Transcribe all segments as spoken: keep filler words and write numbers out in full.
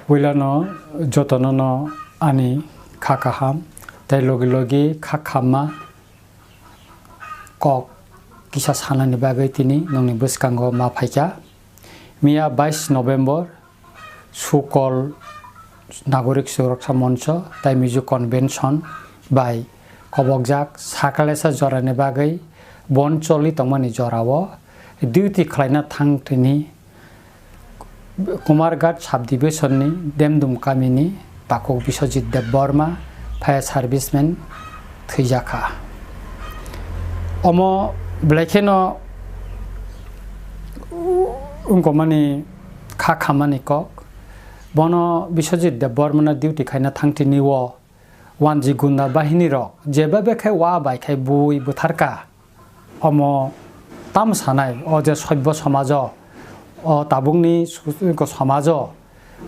Puilano jotono no ani kha kaham tei logi logi kha khamma kok kisa sanani bagwi tini nongni bwskango ma phaikha. Miya bais November Sukol Nagorik Suraksa Moncho tai Mizo Convention bai kobokjak sakalesa jorani bagwi bon choli tongmani jorao duty khlaina thang tini Kumarghat subdivision ni Demdum kamini takhuk Biswajit Debbarma, fire serviceman, thwijakha. Omo belai kheno wngkokmani kha khammani kok. Bono Biswajit Debbarmano duty khaina thangtini o wanji gunda bahini rok jeba bekhe wa bai khai bui bwtharka. Omo tamo sanai, o je soibbo somajo, o tabukni su-, somajo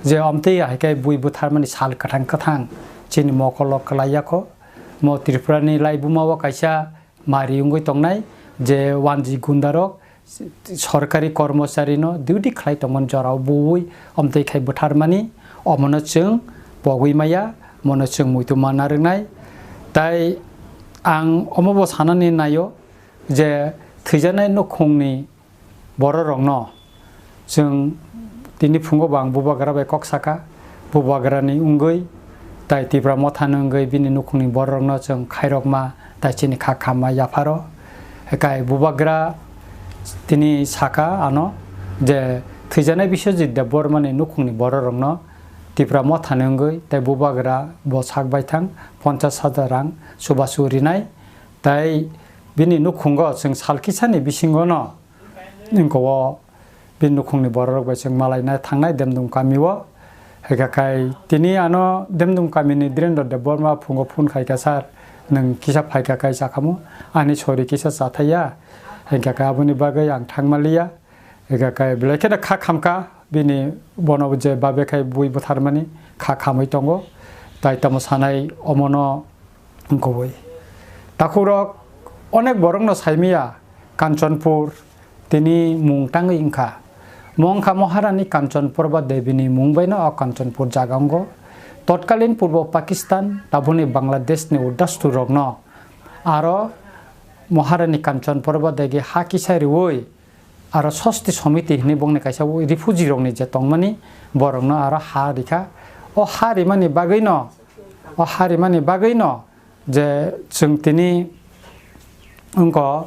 je omtwi hai khe bui bwtharmani sal kwthang kwthang chini mokolo kwlai yakho. Mo Tripurani laibuma o kaisa mari wngwi tongnai je wanji gunda rok sorkari kormochari no duty khlai tongmani jorao bui omtwi khai bwtharmani, omono chwng pogwi maya, mono chwng muitu manna rwngnai. Tai ang omobo sanani naio je thwijaknai nukhungni bororokno chwng tini phungo bo ang bubagra bai kok saka, bubagrani wngwi tai Tipra mothani wngwi bini nukhungni bororokno chwng khairokma tai chini kha khamma yapharo. Hekai bubagra tini saka ano je thwijaknai Biswajit Debbarmani nukhungni bororokno Tipra mothani wngwi tai bubagra bo sak baithang ponchas hajar rang chubachu rinai. Tai bini nukhungo chwng sal kisani bisingono wngkha o bini nukhungni bororok bai chwng malaina thangnai Demdum kamio. Hwnkha khai tini ano Demdum kamini Dhirendra Debbarma phungo phone khaikha, "Sir, nwng kisa phaikha khai chakhamu, ani sori kisa chathaiya, hwnkha khai aboni bagwi ang thangmaliya." Hwnkha khai belai kheno kha khamkha bini, bono je babe khai bui bwtharmani kha khamwi tongo. Tai tamo sanai omono wngkha bai. Takhukrok onek borokno saimaya Kanchanpur tini mung tangwi wngkha. Mo wngkha Maharani Kanchan Prabha Debini mung baino o Kanchanpur jaga wngo. Totkalin Purbo Pakistan, tabukni Bangladeshni Udasturokno aro Maharani Kanchan Prabha Degi ha kisa riwi aro Sosti Somiti hinwi bongni kaisa refugee rokni je tongmani borokno aro ha rikha. O ha rimani bagwino, o ha rimani bagwino je chwng tini wngkha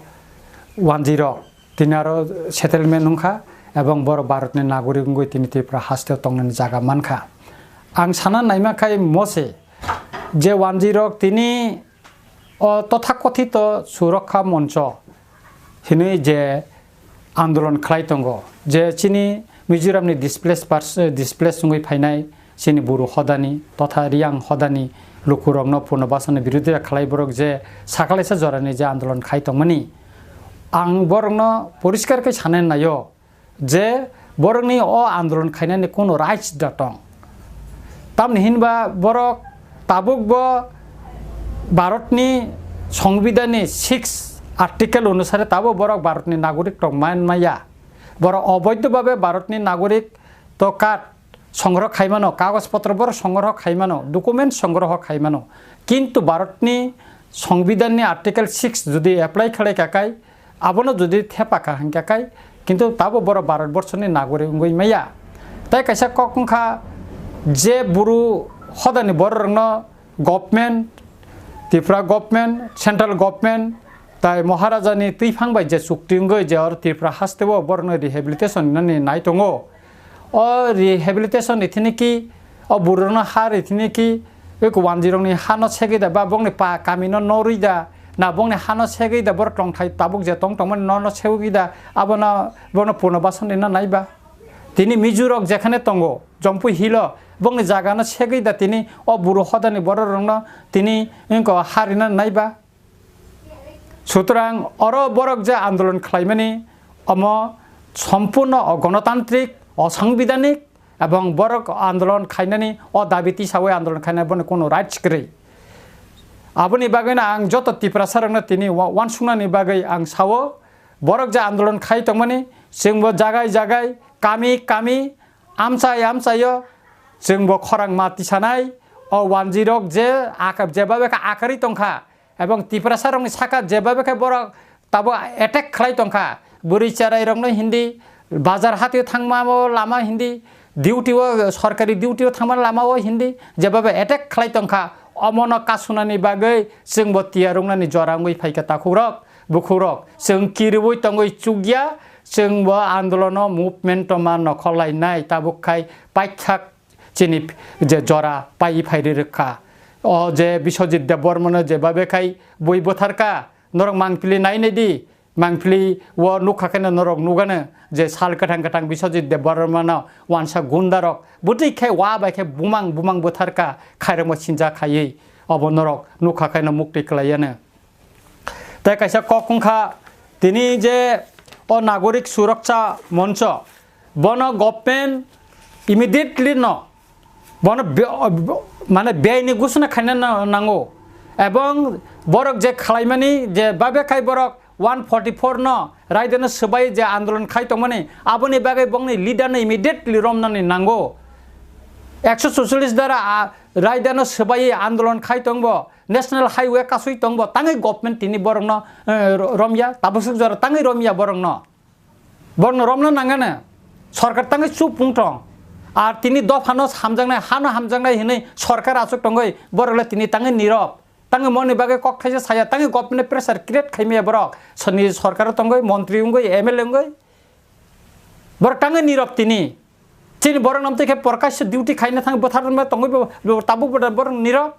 wanjwi rok tini aro settlement wngkha ebong borok Bharatni nagorik wngwi tini Tripura hasteo tongnani jaga mankha. Ang sana naima khai mose je wanjwi rok tini o tothakothito Surakha Moncho hinwi je andolon khlai tongo, je chini Mizoramni displaced pers-, displaced wngwi phainai chini Buru hodani totha Riyang hodani lukurokno Purno Basani birodita khlai borok je sakalaisa jorani je andolon khai tongmani, ang borokno poriskar khe sanai naio je borokni o andolon khainani kunu rights da tong. Tamni hinba borok tabukbo Bharatni Songbidanni six article onusare tabo borok Bharatni nagorik tong man maya. Borok oboidho babe Bharatni nagorik to card songroho khaimano, kagoj potro borok songroho khaimano, document songroho khaimano. Kintu Bharatni Songbidanni article six jodi apply khlai kakai, abono jodi thepa kha hwnkha khai, kintu tabo borok Bharat borshoni nagorik wngwi maya. Tai kaisa kok wngkha je Buru hodani bororokno government, Tripura government, central government, tai Maharajani twiphang bai je chukti wngwi je oro Tripura hasteo borokno rehabilitation hinani nai tongo. O rehabilitation ni thini ki, o bururokno ha ri thini ki, oi wanjwirokni hano segwi da, ba bongni pa kamino norwi da, na bongni hano segwi da, borok tongthai tabuk je tong tongmani nono segwi da, abono bono Purno Basani na naiba. Tini Mizurok jekhane tongo, Jampui Hilo, bongni jagano segwi da tini o buru hodani bororokno tini wngkha ha rina naiba. Sutrang oro borok je andolon khlaimani, omo sompurno ogonotantrik, osangbidanik, ebong borok andolon khainani o dabi tisawi andolon khainani bono kono rights kwrwi. Aboni bagwino ang joto Tiprasarokno tini wa-, wansuknani bagwi ang sao, borok je andolon khai tongmani, chwngbo jagai jagai, kami kami, Amchai amchaio chwngbo khorang ma tisanai, o wanjwirok je aka-, jebabe khe akarwi tongkha, ebong Tiprasarokni saka jebabe khe borok tabuk attack khlai tongkha, bwrwi cherairokno hindi, bazar hatio thangmao lama hindi, duty o, sorkari duty o thangma lamao hindi, jebabe attack khlai tongkha, omono kasunani bagwi chwngbo tiyar wngnani jora wngwi phaikha takhukrok, bukhukrok. Chwng kiriui tongwi chukya, chwngbo andolono movement o ma nokhor lainai, tabuk khai paithak chini je jora pai phai ri rwkha. O je Biswajit Debbarmano jebabe khai bui bwtharkha, norok mangpili nai nai di, mangpili o nukha khe norok nugano je sal kwthang kwthang Biswajit Debbarmano wansa gundarok bwtwi khe wa bai khe bumang bumang bwtharkha, khairokma sinjak khaiwi obo norok nukha khe no mukti kwlaiya no. Tei kaisa kok wngkha tini je o Nagorik Suroksha Moncho, bono government immediately no bono be-, mane beyni gusuna khaina na-, nango, ebong borok je khlaimani je babe khai borok one forty four no raidano swbai je andolon khai tongmani, aboni bagwi bongni leader no immediately romnani nango. Ekso sucholish dara, a, raidano swbai andolon khai tongbo, national highway kasui tongbo, tangwi government tini borokno, eh, ro-, romya, tabuk swk jora tangwi romya borokno. Borokno romna nangano. Sorkar tangwi chup wng tong. Ar tini dophano hamjaknai, hano hamjaknai hinwi sorkar achuk tongwi borok le tini tangwi nirok. Tangwi moni bagwi kok thaisa saya, tangwi government pressure create khaimaya borok. Soni sorkar tongwi, montri wngwi, M L A wngwi. Borok tangwi nirok tini. Chini borok namtwi khe porkaisa duty khaina thang bwthar ma tongwi bo, bo tabuk bo borok nirok.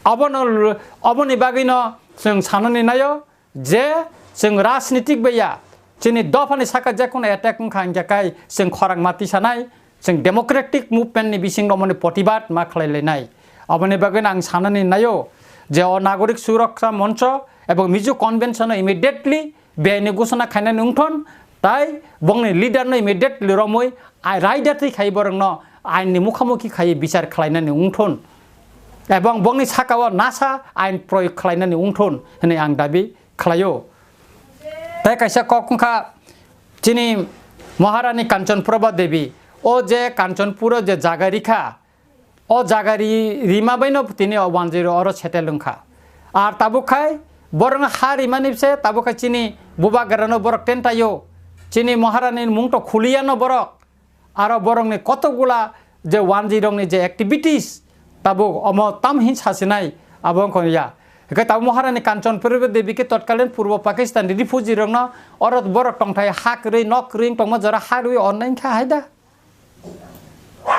Abono, oboni bagwino chwng sanani naio je chwng rajnitik bai ya, chini dophani saka jekunu attack wngkha hingkhe kai chwng khorang ma tisanai, chwng democratic movement ni bising romoni protibad ma khlai lainai. Aboni bagwino ang sanani naio je o Nagorik Suroksha Moncho ebong Mizo Convention o immediately beyni gusana khainani wngthon, tai bongni leader no immediately romwi ai raida twi khai borokno ain ni mukhamukhi khai bichar khlainani wngthon, ebong bongni sakao nasa ain proyog khlainani wngthon hinwi ang dabi khlaio. Tai kaisa kok wngkha chini Maharani Kanchanprabha Devi, o je Kanchanpuro je jaga rikha, o jaga ri-, rima baino tini o wanjwiro oro settle wngkha. Ar tabuk khai borokno ha rimani se tabuk khai chini bubagrano borok tentaio, chini Maharani mung to khuliyano borok. Aro borokni kotokgula je wanjwirokni je activities tabuk omo tam hin sasinai abo wngkha ya. Hwnkhe tabuk Maharani Kanchanprabha Devi khe totkalin Purbo Pakistan refugee rokno oro borok tongthai ha kwrwi nok kwrwi tongma jora ha rwi onnai wngkha hai da.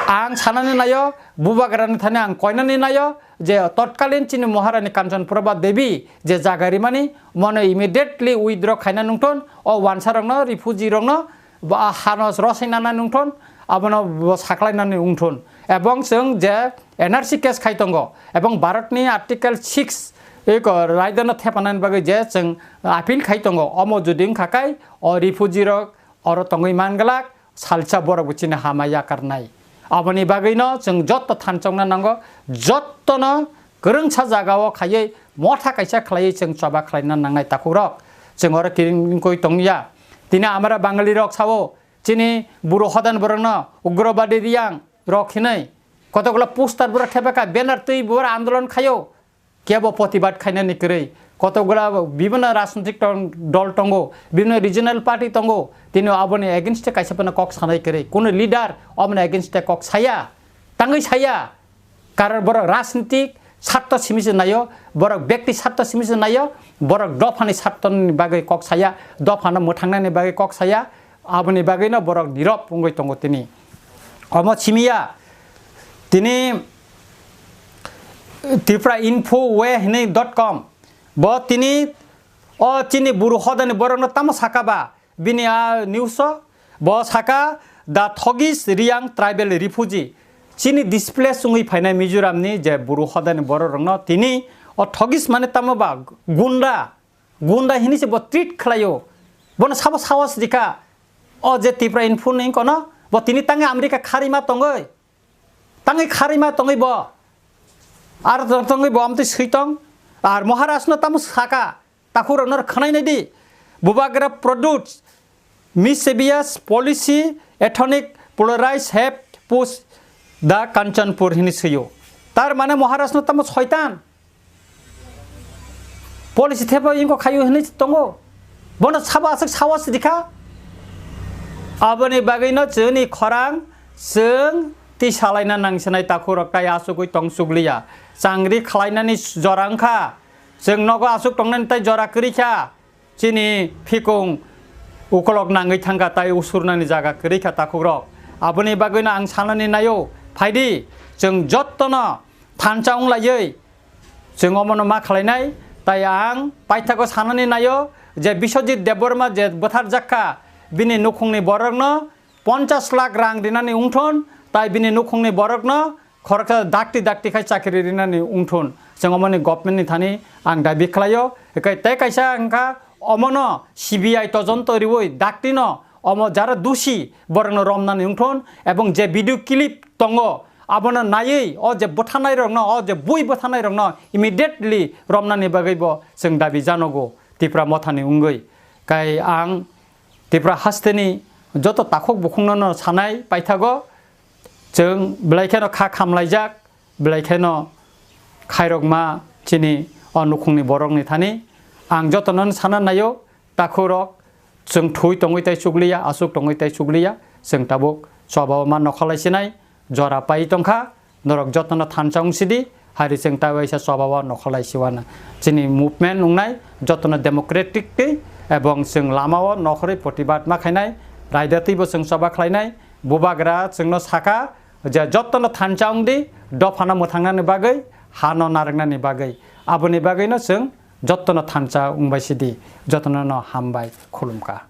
Ang sanani naio, bubagrani thani ang koinani naio je totkalin chini Maharani Kanchanprabha Devi je jaga rimani, mono immediately withdraw khaina nungthon, o wansarokno, refugee rokno ba hano rosai nana nungthon, abono bo saklai nani wngthon. Ebong chwng je N R C case khai tongo, ebong Bharatni Article six eko raidano thepanani bagwi je chwng appeal khai tongo, omo jodi wngkha kai o refugee rok oro tongwi man glak, salsa borok bo chini hama yakarnai. Aboni bagwino chwng jotto thanchokna nango, jottono kwrwngsa jagao khaiwi motha kaisa khlaiwi chwng choba khlaina nangnai takhukrok. Chwng oro kiring wngwi tongya. Tini amara Bangali rok sao chini buro hodan borokno ugrobadi riyang rok hinwi kotokgwla poster borok thepakha, banner twi borok andolon khaio. Kebo protibad khainani kwrwi. Kotokgwla bibhinno rajnitik tong-, dol tongo, bibhinno regional party tongo, tini aboni against-e kaisa phano kok sanai kwrwi. Kunu leader oboni against-e kok saya, tangwi saya. Karon borok rajnitik sarto simi se naio, borok bekti sarto simi se naio, borok dophani sartoni bagwi kok saya, dophano mwthangnani bagwi kok saya. Aboni bagwino borok nirok wngwi tongo tini. Omo simiya tini Tripura Info We hinwi dot com. Bo tini o chini buru hodani borokno tamo saka ba bini a news o? Bo saka The Thogis Riang Tribal Refugee. Chini displace wngwi phainai Mizoramni je buru hodani bororokno tini o Thogis mane tamo ba gunda. Gunda hini se bo treat khlaio. Bono sabo sahos rikha. O je Tripura Info ni kono, bo tini tangwi America kharima tongwi. Tangwi kharima tongwi bo. Ar tong-, tongwi bo amtwi swi tong. Ar Maharaj no tamo saka. Takhurok no khwnai nai di. Bubagra produce mischievous policy Ethnic pluralize have pushed the Kanchanpur hini swiyo. Tar mane Maharaj no tamo soitan. Policy thepa ingko khayo hinwi tongo. Bono sabo aswk sawa sidi kha. Aboni bagwino chwngni khorang chwng tisalaina nangsinai takhurok tai asugwi tong chukliya. Changri khlainani jora wngkha. Chwng nogo aswk tongnani tai jora kwrwi kha. Chini phikung ukolok nangwi thangkha tai usurnani jaga kwrwi kha takhukrok. Aboni bagwino ang sanani naio, phaidi chwng jottono thansa wnglaiwi chwng omono ma khlainai. Tai ang paithago sanani naio je Biswajit Debbarma je bwtharjak kha, bini nukhungni borokno ponchas lakh rang rinani wngthun, tai bini nukhungni borokno khoroksa dakti dakti khai chakri rinani wngthun. Chwng omoni government ni thani ang dabi khlaio. Ekai tei kaisa wngkha omono C B I tojonto riwi daktino omo jara dusi borokno romnani wngthun ebong je video clip tongo abono naiwi o je bwthanai rokno, o je bui bwthanai rokno immediately romnani bagwi bo chwng dabi janogo Tipra mothani wngwi. Kai ang Tipra hasteni joto takhuk bukhukno no sanai paithago, chwng belai kheno kha khamlaijak, belai kheno khairokma chini o nukhungni borokni thani. Ang jotono sana naio, takhurok chwng thui tongwi tai chukliya, aswk tongwi tai chukliya, chwng tabuk chobao ma nokholai sinai, jora pai tongkha, norok jotono thansa wngsidi, hari chwng tai waisa chobao nokholai siwana. Chini movement wngnai jotono democratic twi, ebong chwng lamao nokhorwi protibad ma khainai, raida twibo chwng choba khlainai, bubagra chwngno sakha je jotono thansa wngdi, dophano mwthangnani bagwi, hano narwknani bagwi. Aboni bagwino chwng jotono thansa wngbai sidi, jotono no hambai khulumkha.